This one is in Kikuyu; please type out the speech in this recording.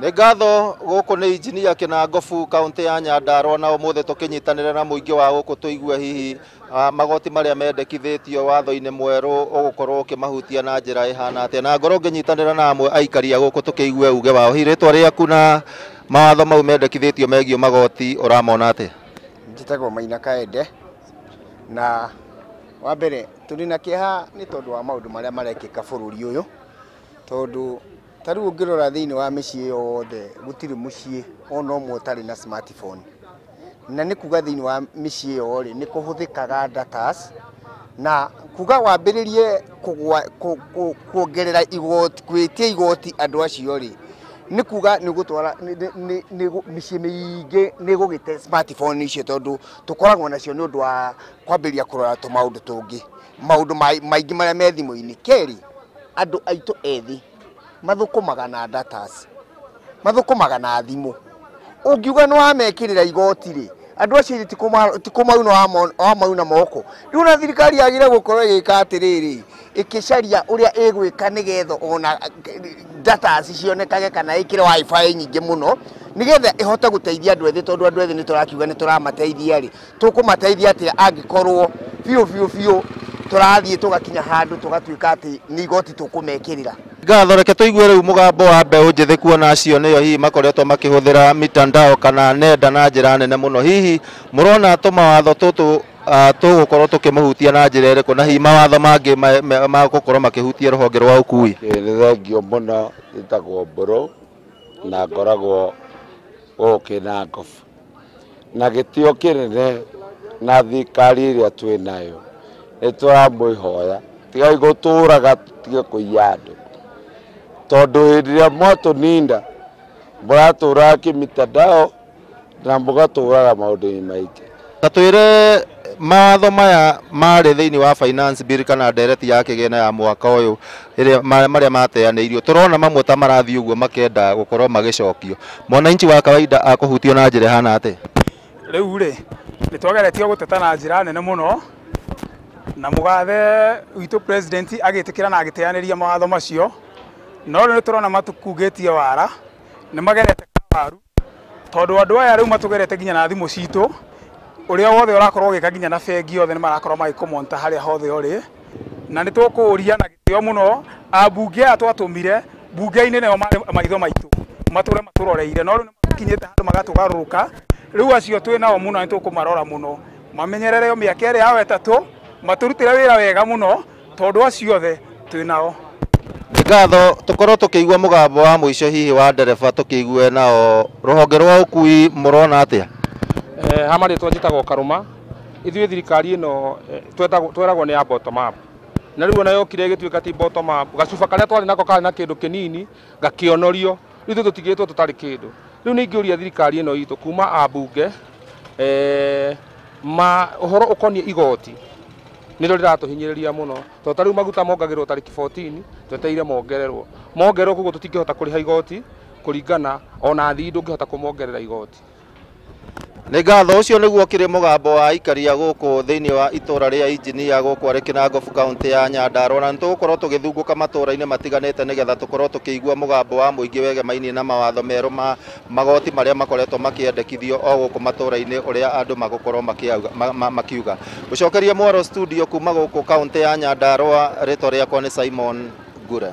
Nĩ ngatho gũkũ nĩ injinia Kĩnangobu kaũntĩ ya Nyandarua na ũmũthĩ tũkĩnyitanĩra na mũingĩ wa gũkũ tũigue hihi magoti marĩa mendekithĩtio watho-inĩ mwerũ ũgũkorwo ũkĩmahutia na njĩra ĩhana atĩa, na ngorwo ngĩnyitanĩra na amwe aikari a gũkũ tũkĩigue uge wao. Hihi rĩtwa rĩaku na mawatho mau mendekithĩtio megiĩ magoti ũramona atĩa? Njĩtagwo Maina Kaende, na wa mbere tũrĩ na kĩeha nĩ tondũ wa maũndũ marĩa marekĩka bũrũri ũyũ, tondũ ta rĩu ũngĩrora thĩinĩ wa mĩciĩ yothe gũtirĩ mũciĩ ona ũmwe ũtarĩ na smartphone, na nĩ kuga thĩinĩ wa mĩciĩ ĩyo rĩ nĩ kũhũthĩkaga datas, na kuga wambĩrĩrie kuongerera igoti, gwĩtia igoti andũ acio rĩ nĩ kuga nĩ gũtwara mĩciĩ mĩingĩ nĩ gũgĩte smartphone icio, tondũ tũkoragwo nacio nĩ ũndũ wa kwambĩrĩria kũrora tũmaũndũ tũngĩ, maũndũ maingĩ marĩa me thimũ-inĩ. Kerĩ, andũ aitũ ethĩ mathũkũmaga na datas, mathũkũmaga na thimũ. Ũngiuga nĩ wamekĩrĩra igoti rĩ, andũ acio ti kũmauna wamauna moko. Rĩu na thirikari yagĩrĩire gũkorwo ĩgĩka atĩrĩrĩ, ĩkĩcaria ũrĩa ĩgwĩka nĩgetha ona datas cionekage kana ĩkĩre wifi nyingĩ mũno nĩgetha ĩhote gũteithia andũ ethĩ, tondũ andũ ethĩ nĩ tũrakiuga nĩ tũramateithia rĩ, tũkũmateithia atĩa angĩkorwo biũ biũ biũ tũrathiĩ tũgakinya handũ tũgatuĩka atĩ nĩ igoti tũkũmekĩrĩra. Ngatho, reke tũigue rĩu mũgambo wa mbeũ njĩthĩ kuona acio nĩo hihi makoretwo makĩhũthĩra mitandao kana nenda na njĩra nene mũno. Hihi mũrona tũmawatho tũtũ tũgũkorwo tũkĩmũhutia na njĩra ĩrĩkũ, na hihi mawatho mangĩ magũkorwo makĩhutia rũhonge rwa ũkui? Nĩ thengio mũno, ĩtagwo Mbũrũ na ngoragwo gũkũ Kĩnangobu, na gĩtĩo kĩnene na thirikari ĩrĩa twĩ nayo nĩ tũramwĩhoya tigai gũtũraga tũtige kũiya andũ, tondũ hĩndĩ ĩrĩa mwatũninda mũratũraga kĩmitandao na mũgatũraga maũndũ-inĩ maingĩ. Ta twĩre mawatho maya marĩ thĩinĩ wa finance bill kana ndereti ya kĩgĩna ya mwaka ũyũ ĩrĩa marĩa mateanĩirio, tũrona mamwe ta marathiĩ ũguo makenda gũkorwo magĩcokio. Mwananchi wa kawaida akũhutio na njĩra ĩhana atĩa? Rĩu rĩ nĩ twageretie gũteta na njĩra nene mũno, na mũgathe witũ president agĩtĩkĩra na agĩteanĩria mawatho macio, no rĩu nĩ tũrona matukungĩtie wara, nĩ magerete waru, tondũ andũ aya rĩu matũgerete nginya na thimũ citũ, ũrĩa wothe ũrakorwo ũgĩka nginya na bengi yothe nĩ marakorwo magĩkũmonta harĩa hothe ũrĩ, na nĩ tũkũũria na gĩtĩo mũno ambunge aya twatũmire bunge-inĩ nĩo marĩ maitho maitũ matũre matũroreire, no rĩu nĩ makinyĩte handũ magatũgarũrũka. Rĩu acio twĩ nao mũno nĩ tũkũmarora mũno, mamenyerere o mĩaka ĩrĩa yao ĩtatũ, matũrutĩre wĩra wega mũno, tondũ acio othe twĩ nao. Ngatho, tũkorwo tũkĩigua mũgambo wa mũico hihi wa ndereba tũkĩigue nao rũhonge rwa ũkui mũrona atĩa? Ha marĩtwa njĩtagwo Karũma. Ithuĩ thirikari ĩno tweragwo nĩ ya bottom up, na rĩu ona yokire ĩgĩtuĩka ti bottom up. Gacuba karĩa twarĩ nako karĩ na kĩndũ kĩnini gakĩonorio, rĩu ithuĩ tũtigĩtwo tũtarĩ kĩndũ. Rĩu nĩ ingĩũria thirikari ĩno itũ kuma ambunge ma ũhoro ũkoniĩ igoti nĩrĩo rĩratũhinyĩrĩria mũno, tondũ ta rĩu maguta mongagĩrĩrwo tarĩki 14 twetereire mongererwo, mongererwo koguo tũtingĩhota kũrĩha igoti kũringana ona athii ndũngĩhota kũmongerera igoti. Nĩ ngatho, ũcio nĩguo ũkĩrĩ mũgambo wa aikaria gũkũ thĩinĩ wa itũra rĩa injinia gũkũ arĩ Kĩnangobu kaũntĩ ya Nyandarua, na nĩtũgũkorwo tũgĩthungũka matũra-inĩ matiganĩte nĩgetha tũkorwo tũkĩigua mũgambo wa mũingĩ wegemainie na mawatho merũ ma magoti marĩa makoretwo makĩendekithio o gũkũ matũra-inĩ ũrĩa andũ magũkorwo makiuga. Gũcokeria mwaro studio kuma gũkũ kaũntĩ ya Nyandarua, rĩtwa rĩakwa nĩ Simon Ngure.